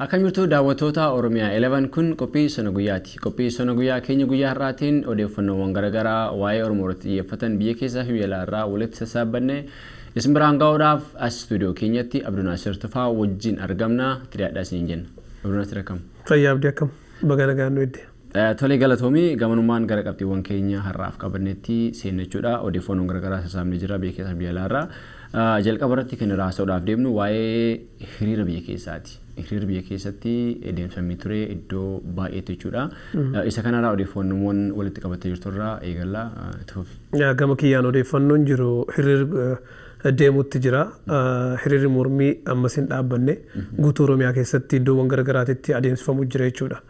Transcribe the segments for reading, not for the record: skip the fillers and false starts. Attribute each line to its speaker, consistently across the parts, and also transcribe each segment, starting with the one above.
Speaker 1: Akkam jirtu, daawwattoota Oromiyaa 11? Kun qophii Sona Guyyaati. Qophii Sona Guyyaa keenya guyyaa har'aatiin odeeffannoowwan garaagaraa waa'ee Oromoo irratti xiyyeeffatan biyya keessaa fi biyya alaa irraa walitti sassaabbanne isin biraan ga'uudhaaf as istuudiyoo keenyatti Abdunaasir Tufaa wajjin argamna. Tiriyaadhaa isiniin jenna. Abdunaasir, akkam?
Speaker 2: Fayyaa, Abdii, akkam? Baga nagaan nu eedde.
Speaker 1: Tolee, galatoomii. Gamanummaan gara qabxiiwwan keenya har'aaf qabannetti seenna jechuudha. Odeeffannoon garaagaraa sassaabnee jira biyya keessaa fi biyya alaa irraa. Jalqaba irratti kan irraa haasa'uudhaaf deemnu waa'ee hiriira biyya keessaati. Hiriirri biyya keessatti deemsifamee ture iddoo baay'eetti jechuudha. Isa kanarraa odeeffannoowwan walitti qabattee jirtu irraa eegallaa, itti fufi.
Speaker 2: Gama kiyyaan odeeffannoon jiru hiriirri deemutti jira. Hiriirri mormii ammas hin dhaabbanne, guutuu Oromiyaa keessatti iddoowwan garaagaraatitti adeemsifamu jira jechuudha.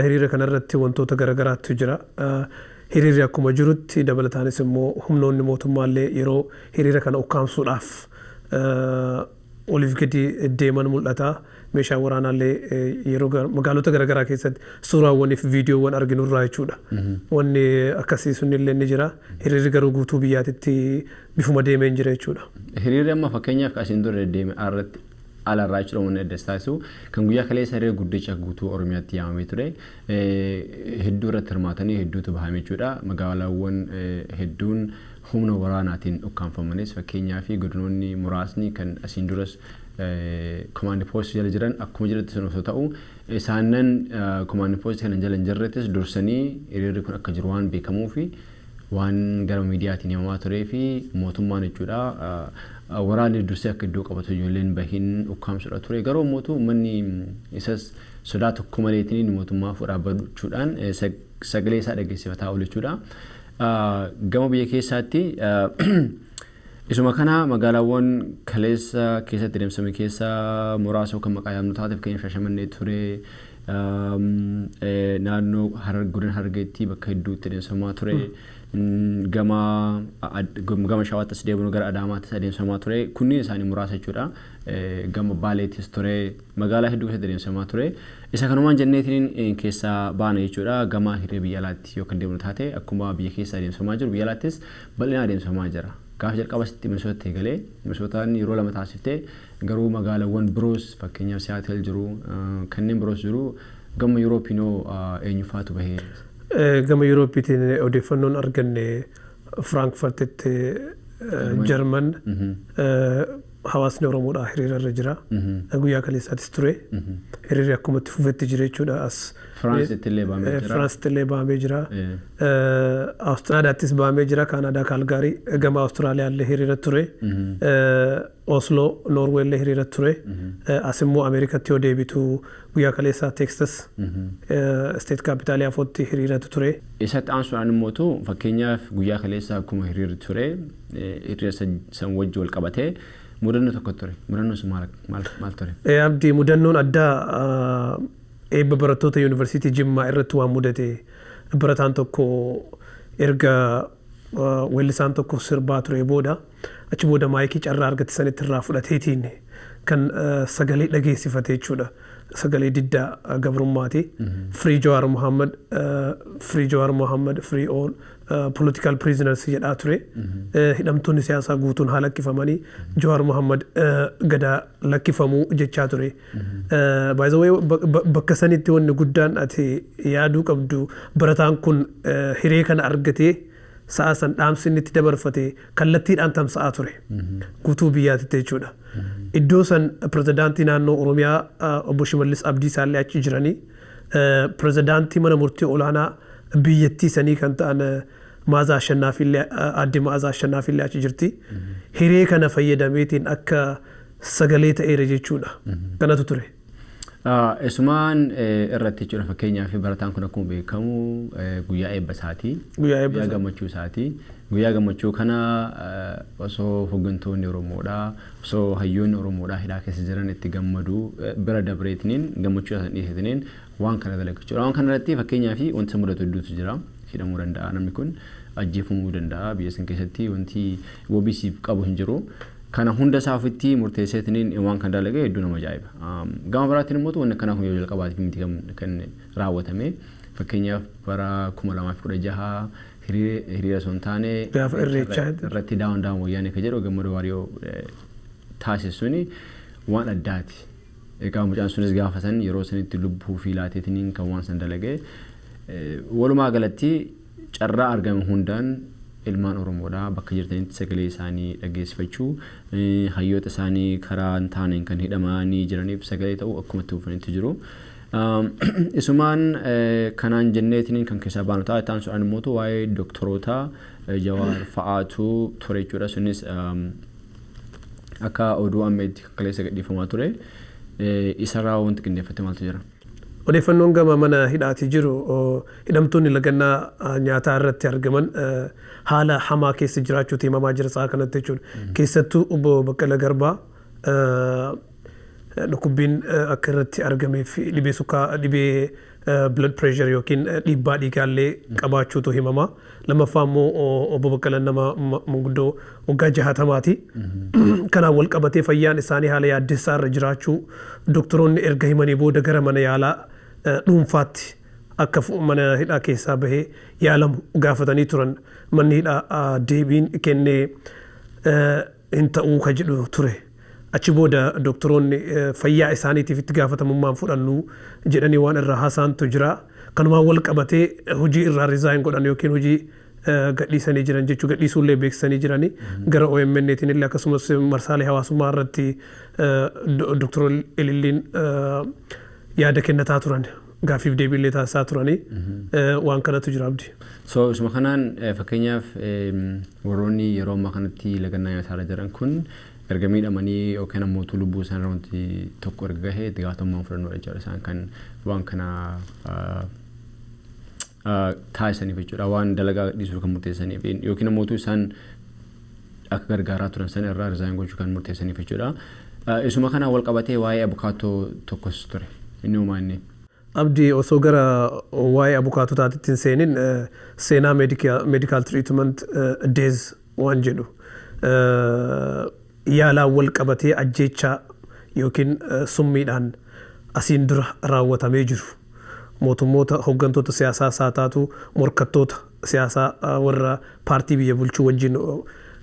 Speaker 2: Hiriira kanarratti wantoota garaagaraatu jira. Hiriirri akkuma jirutti, dabalataanis immoo humnoonni mootummaallee yeroo hiriira kana ukkaamsuudhaaf oliif gadi deeman mul'ata. Meeshaan waraanaallee yeroo magaalota garaagaraa keessatti suuraawwanii fi viidiyoowwan arginurraa jechuudha. Wanni akkasii sunillee ni jira. Hiriirri garuu guutuu biyyaatitti bifuma deemeen jira jechuudha.
Speaker 1: Hiriirri amma fakkeenyaaf asiin dura deddeeme irratti alarraa jechuudha, wanni adda taasisu kan guyyaa kaleessa hiriira guddicha guutuu Oromiyaatti yaamamee ture hedduu irratti hirmaatanii hedduutu bahame jechuudha. Magaalaawwan hedduun humna waraanaatiin ukkaanfamanis, fakkeenyaa fi godinoonni muraasni kan asiin duras command post jala jiran akkuma jiratti sun osoo ta'u, isaanan command post kana jala hin jirrettis dursanii hiriirri kun akka jiru waan beekamuu fi waan gara miidiyaatiin himamaa turee fi mootummaan jechuudha waraanni dursee akka iddoo qabatu ijoolleen bahin ukkaamsuudha ture. Garuu mootu uummanni isas sodaa tokko maleetiin mootummaa fuudhaa sagalee isaa dhageessifataa oolu jechuudha. Gama biyya keessaatti isuma kana magaalaawwan kaleessa keessatti deemsame keessa muraasa kan maqaa yaamnu taate, fakkeenya Shaashamannee ture, naannoo godina Harargeetti bakka hedduutti adeemsifamaa ture. Gama Shawaattis deemnu, gara Adaamaattis adeemsifamaa ture. Kunniin isaanii muraasa jechuudha. Gama Baaleettis ture. Magaalaa hedduu keessatti adeemsifamaa ture. Isa kanumaan jenneetiin keessaa baana jechuudha. Gama hiriira biyya alaatti yoo kan deemnu taate, akkuma biyya keessa adeemsifamaa jiru biyya alaattis bal'inaan adeemsifamaa jira. Gaafa jalqaba sitti Minisootaatti eegalee, Minisootaan yeroo lama taasiftee, garuu magaalaawwan biroos, fakkeenyaaf Siyaatel jiru, kanneen biroos jiru. Gama Yuroopiinoo eenyufaatu bahee?
Speaker 2: Gama Yuroopiitiin odeeffannoon arganne Firaankfurtitti, Jarman, hawaasni Oromoodhaa hiriira irra jira. Guyyaa kaleessaatis ture. Hiriirri akkuma itti fufetti jira jechuudha as.
Speaker 1: Firaansitti illee bahamee jira.
Speaker 2: Firaansitti illee bahamee jira. Kaanaadaattis bahamee jira. Kaanaadaa Kaalgaarii, gama Awustiraaliyaa illee hiriira ture. Osloo, Noorwee illee hiriira ture. As immoo Ameerikatti yoo deebitu, guyyaa kaleessaa Teeksas State Capitolii afootti hiriiratu ture.
Speaker 1: Isatti aansuudhaan immoo, fakkeenyaaf guyyaa kaleessaa akkuma hiriirri ture, hiriira san wajji wal qabatee mudannoo tokko ture. Mudannoon sun maal ture?
Speaker 2: Abdii, mudannoon addaa eebba barattoota Yuunivarsiitii Jimmaa irratti waan mudate, barataan tokko erga weellisaan tokko sirbaa ture booda, achi booda maayikii carraa argate sanitti irraa fudhateetiin kan sagalee dhageessifate jechuudha. Sagalee diddaa gabrummaati. "Free Jawaar Muhammad, Free Jawaar Muhammad, free all political prisoners" jedhaa ture. Hidhamtoonni siyaasaa guutuun haa lakkifamanii, Jawaar Muhammad gadaa lakkifamuu jechaa ture. By the way, bakka sanitti wanni guddaan ati yaaduu qabdu, barataan kun hiree kana argatee sa'a san dhaamsi inni itti dabarfate kallattiidhaan tamsa'aa ture. Guutuu biyyaatitti jechuudha. Iddoo san pirezidaantii naannoo Oromiyaa obbo Shimallis Abdiisaa illee achi jiranii, pirezidaantii mana murtii olaanaa biyyattii sanii kan ta'an Maazaa Ashannaafi illee, aadde Maazaa Ashannaafi illee achi jirti. Hiree kana fayyadameetiin akka sagalee ta'eera jechuudha. Kanatu ture.
Speaker 1: Isumaan irratti jechuudha, fakkeenyaaf barataan kun akkuma beekamu guyyaa eebba isaatii.
Speaker 2: Guyyaa eebba
Speaker 1: Guyyaa gammachuu isaatii. Guyyaa gammachuu kana osoo hooggantoonni Oromoodhaa, osoo hayyoonni Oromoodhaa hidhaa keessa jiran itti gammaduu bira dabreetiniin, gammachuu isaa dhiisetiniin waan kana dalaga jechuudha. Waan kana irratti fakkeenyaaf wanti mudatu hedduutu jira. Hidhamuu danda'a namni kun, ajjeefamuu danda'a, biyya san keessatti wanti wabii siif qabu hin jiru. Kana hunda isaa ofitti murteesseetiniin waan kan dalage hedduu nama ajaa'iba. Gama biraatiin immoo wanni akkanaa kun yeroo jalqabaatiif miti kan raawwatame. Fakkeenyaaf bara 2016 hiriira osoo hin taane
Speaker 2: Gaafa Irreechaa
Speaker 1: irratti "Down down Wayyaanee" kan jedhu Gammadoo Waariyoo taasisuun waan addaati. Egaa mucaan sunis gaafa san yeroo sanitti lubbuu fi laateetiin kan waan san dalagee. Walumaa galatti carraa argame hundaan ilmaan Oromoodhaa bakka jirtanitti sagalee isaanii dhageessifachuu, hayyoota isaanii karaa hin taaneen kan hidhamanii jiraniif sagalee ta'uu akkuma itti fufanitti jiru. Isumaan kanaan jenneetiin kan keessaa baanu ta'a. Itti aansuudhaan immoo waa'ee doktoroota Jawaar fa'aatu ture jechuudha. Sunis akka oduu ammeetti kan kaleessa gadhiifamaa ture. Isarraa wanti qindeeffate maaltu jira?
Speaker 2: Odeeffannoon gama mana hidhaatii jiru, hidhamtoonni lagannaa nyaataa irratti argaman haala hamaa keessa jiraachuutu himamaa jira sa'a kanatti jechuudha. Keessattuu obbo Baqqalaa Garbaa dhukkubbiin akka irratti argameef, dhibee sukkaa, dhibee blood pressure yookiin dhiibbaa dhiigaallee qabaachuutu himama. Lammaffaa immoo obbo Baqqalaan nama manguddoo waggaa 60ti. Kanaan wal qabatee fayyaan isaanii haala yaaddessaa irra jiraachuu doktoroonni erga himanii booda gara mana yaalaa dhuunfaatti akka mana hidhaa keessaa bahee yaalamu gaafatanii turan. Manni hidhaa deebiin kennee hin ta'uu ka jedhu ture. Achi booda doktoroonni fayyaa isaaniitiif itti gaafatamummaan fudhannu jedhanii waan irraa haasaantu jira. Kanumaan wal qabatee hojii irraa resign godhan yookiin hojii gadhiisanii jiran jechuu, gadhiisuullee beeksisanii jiranii gara OMN-tiin illee, akkasumas marsaalee hawaasummaa irratti Doktor Ililliin yaada kennataa turan, gaaffiif deebiillee taasisaa turanii, waan kanatu jira, Abdi.
Speaker 1: So isuma kanaan, fakkeenyaaf, warroonni yeroo ammaa kanatti lagannaa nyaataa irra jiran kun erga miidhamanii yookiin ammoo lubbuu isaanii wanti tokko erga gahee itti gaafatamummaan fudhannudha jechuudha, isaan kan waan kana taasisaniif jechuudha, waan dalagaa dhiisuuf kan murteessaniif yookiin ammoo isaan akka gargaaraa turan sana irraa resign gochuu kan murteessaniif jechuudha. Isuma kanaan wal qabatee waa'ee abukaatoo tokkos ture. Inni uumaa inni.
Speaker 2: Abdii, osoo gara waa'ee abukaatotaatti hin seenin, seenaa medical treatment death waan jedhu, yaalaan wal qabatee ajjeechaa yookiin summiidhaan asiin dura raawwatamee jiru. Mootummoota, hooggantoota siyaasaa isaa taatu, morkattoota siyaasaa warra paartii biyya bulchuu wajjin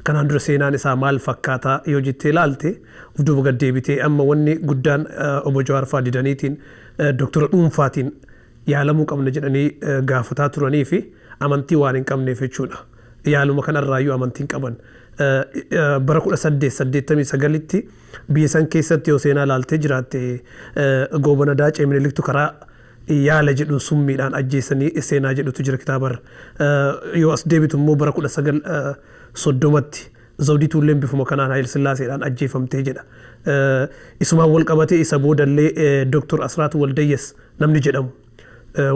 Speaker 2: kanaan dura seenaan isaa maal fakkaataa yoo jettee ilaalte, of duuba gad deebitee, amma wanni guddaan obbo Jawaar fa'aa didaniitiin doktora dhuunfaatiin yaalamuu qabna jedhanii gaafataa turanii fi amantii waan hin qabneef jechuudha. Yaaluma kanarraayyuu amantii hin qaban. Bara 1889tti biyya san keessatti yoo seenaa ilaaltee jiraatte, Goobana Daacee Miniliktu karaa yaala jedhuun summiidhaan ajjeesanii seenaa jedhutu jira kitaabarra. Yoo as deebitu immoo bara 1930tti Zawdituulleen bifuma kanaan Hayil Sillaaseedhaan ajjeefamtee jedha. Isumaan wal qabatee isa boodallee Dooktor Asraat Waldayyas namni jedhamu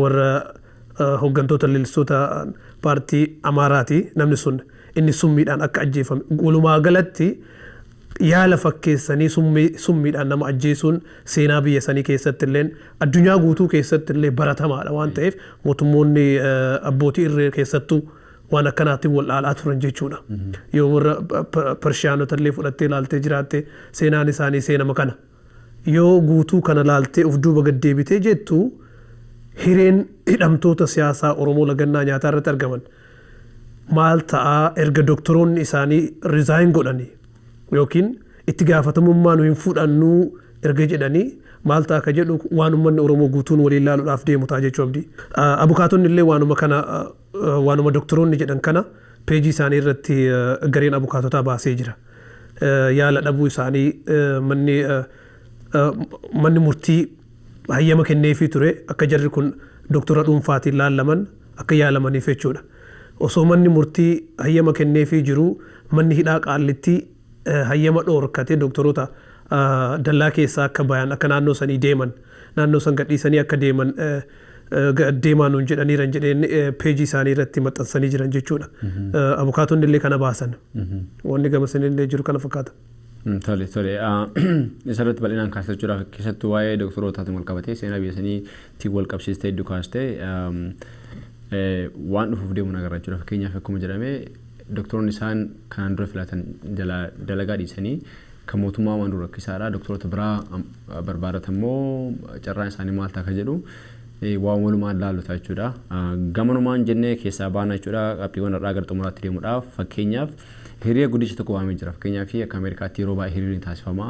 Speaker 2: warra hooggantoota leellistoota paartii Amaaraati, namni sun inni summiidhaan akka ajjeefame. Walumaa galatti yaala fakkeessanii summiidhaan nama ajjeesuun seenaa biyya sanii keessatti illee, addunyaa guutuu keessatti illee baratamaadha waan ta'eef, mootummoonni abbootii irree keessattuu waan akkanaatiin wal dhaalaa turan jechuudha. Yoo warra Pershiyaanota illee fudhattee ilaaltee jiraatte, seenaan isaanii seenama kana. Yoo guutuu kana laaltee of duuba gad deebitee jettu, hireen hidhamtoota siyaasaa Oromoo lagannaa nyaataa irratti argaman maal ta'aa erga doktoroonni isaanii resign godhanii yookiin itti gaafatamummaa nu hin fudhannuu erga jedhanii maal ta'a ka jedhu, waan uummanni Oromoo guutuun waliin ilaaluudhaaf deemu ta'a jechuu, Abdii. Abukaatonni illee waanuma kana, waanuma doktoroonni jedhan kana peejii isaanii irratti gareen abukaatotaa baasee jira. Yaala dhabuu isaanii, manni murtii hayyama kenneefii ture akka jarri kun doktora dhuunfaatiin laallaman, akka yaalamaniif jechuudha. Osoo manni murtii hayyama kenneefii jiru, manni hidhaa Qaallittii hayyama dhoorkate, doktoroota dallaa keessaa akka bayan, akka naannoo sanii deeman, naannoo san gadhiisanii akka deeman, deemaa nuun jedhaniiran jedheen peejii isaanii irratti maxxansanii jiran jechuudha. Abukaatonni illee kana baasan. Wanni gama sanillee jiru kana fakkaata.
Speaker 1: Tole. Isarratti bal'inaan kaasachuudhaaf, keessattuu waa'ee doktorootaatiin wal qabatee seenaa biyya saniitiin wal qabsiistee hedduu kaastee, waan dhufuuf deemu agarra jechuudha. Fakkeenyaaf, akkuma jedhame, doktoroonni isaan kanaan dura filatan dalagaa dhiisanii kan mootummaa waan dura rakkisaadha. Doktoroota biraa barbaadatan immoo carraan isaanii maal ta'a ka jedhu waan walumaan laallu ta'a jechuudha. Gamanumaan jennee keessaa baana jechuudha. Qabxiiwwan har'aa gara xumuraatti deemuudhaaf, fakkeenyaaf, Hiriira guddicha tokko waamee jira. Fakkeenyaaf, akka Ameerikaatti yeroo baay'ee hiriirri taasifama.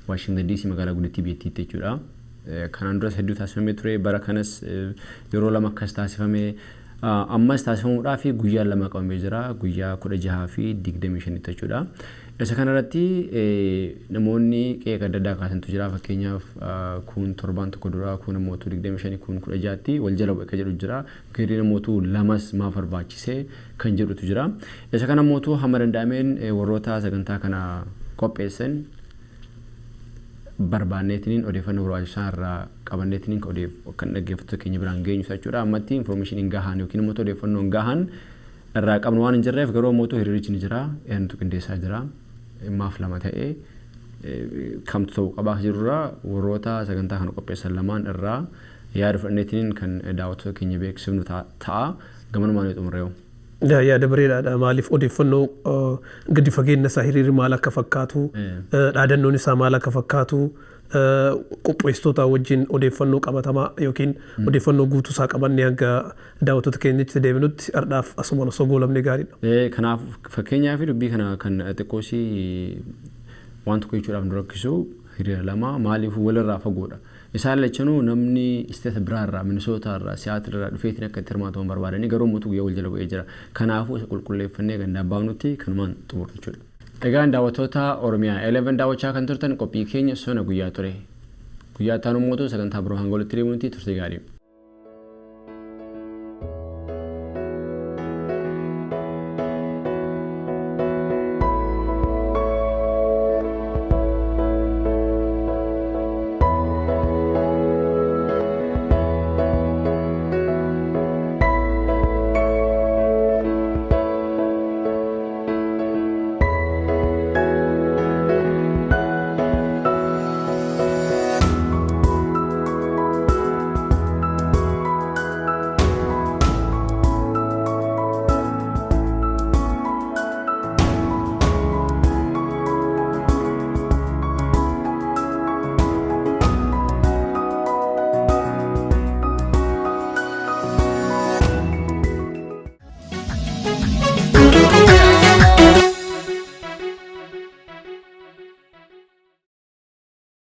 Speaker 1: Waashingtan DC, magaalaa guddittii biyyattiitti jechuudha. Kanaan duras hedduu taasifamee ture. Bara kanas yeroo lama akkas taasifamee, ammas taasifamuudhaaf guyyaa 2 qabamee jira. Guyyaa 16 fi 25tti jechuudha. Isa kanarratti namoonni qeeqa adda addaa kaasantu jira. Fakkeenyaaf, kun torbaan tokko dura, kun immoo 25, kun 16tti wal jala bu'e kan jedhu jira. Hiriira mootuu lamas maaf barbaachisee kan jedhutu jira. Isa kana mootuu hamma danda'ameen warroota sagantaa kana qopheessan barbaanneetiniin odeeffannoo barbaachisaa irraa qabanneetiniin kan dhaggeeffattoota keenya biraan geenyu jechuudha. Ammatti information gahaan yookiin immoo odeeffannoo gahaan irraa qabnu waan hin jirreef, garuu mootuu hiriirichi ni jira. Eenyutu qindeessaa jira? Maaf lama ta'ee? Kamtu ta'uu qabaa jirurraa warroota sagantaa kana qopheessan lamaan irraa yaada fudhanneetiniin kan daawwattoota keenya beeksifnu ta'a. Gamanumaan yoo xumurreewu.
Speaker 2: Yaada bareedaadha. Maaliif, odeeffannoo gadi fageenya isaa, hiriirri maal akka fakkaatu, dhaadannoon isaa maal akka fakkaatu, qopheessitoota wajjin odeeffannoo qabatamaa yookiin odeeffannoo guutuu isaa qabannee hanga daawwattoota keenyatti deebinutti har'aaf asumaan osoo goolabne gaariidha.
Speaker 1: Kanaaf, fakkeenyaaf, dubbii kana kan xiqqoosii waan tokko jechuudhaaf nu rakkisu, hiriira lama maaliif walirraa fagoodha. Isaan lachanuu namni state biraarraa, Minisootaarraa, Siyaatilirraa dhufeetiin akka itti hirmaatamu barbaadanii, garuu mootu guyyaa wal jala bu'ee jira. Kanaafuu isa qulqulleeffannee gandaan baafnutti kanumaan xumuru jechuudha. Egaan daawwattoota Oromiyaa 11, daawwachaa kan turtan qophii keenya sona guyyaa ture. Guyyaa itti aanu mootu sagantaa biroo hanga walitti deebinutti turte gaarii.